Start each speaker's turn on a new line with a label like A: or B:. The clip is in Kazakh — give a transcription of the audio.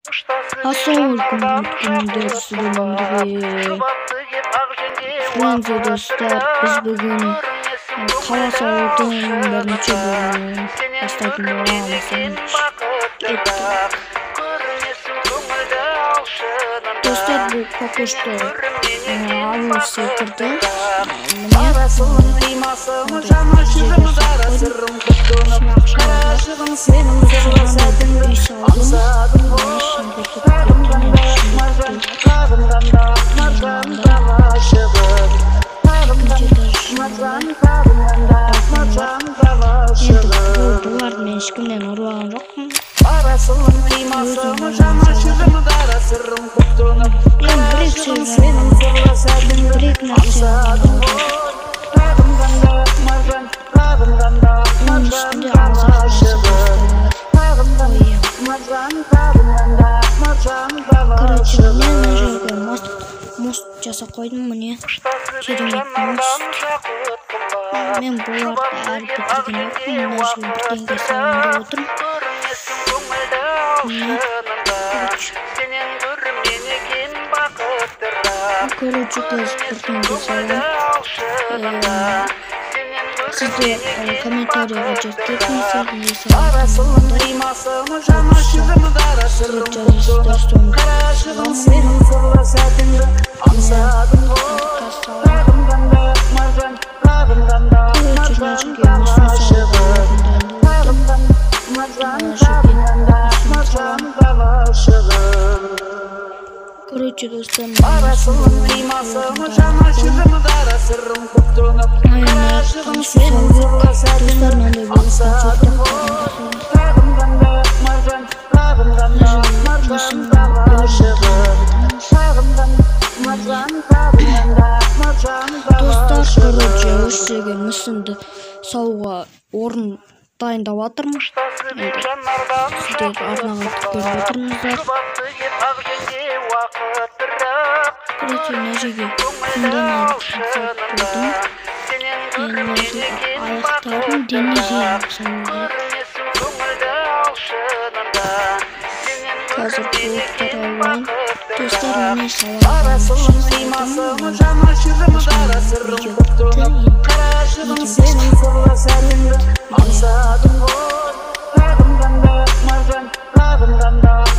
A: Ассалаумағалейкум, сіздермен бірге достар, біз бүгін қала салудың бірінші бөлімін бастайтын боламыз. Достар, бұл пока что ауыл секілді. Міне үй салдым. Енді бұларды мен ешкімнен ұрлаған жоқпын. Мен бір-екі нәрсе оның үстінде аз-ақ нәрсе. Короче, міне мына жерге мост жасап қойдым, міне керемет мост. Мен бұларды әлі бітірген жоқпын, мына жерге бірдеңе салайын деп отырмын. Міне, короче, қазір бірдеңе саламын. Сіздер комментарийға жазып кетіңіздер, не салатынымды. Сіздер жазасыздар, соны саламын. Короче, мына жерге мүсін салуға дайындап отырмын. Мына жерге мүсін саламын. Короче, достар, достар, мынандай болып достар, короче, осы жерге мүсінді салуға орын дайындап жатырмын. Енді сіздер арнаға тіркеліп отырыңыздар. Короче, мына жерге фундамент салып қойдым. Енді мына жерге аяқтарын дене жерін салу керек. Қазір блоктар алайын. Достар, міне салатын жасадым. Видео бітті. Енді видео.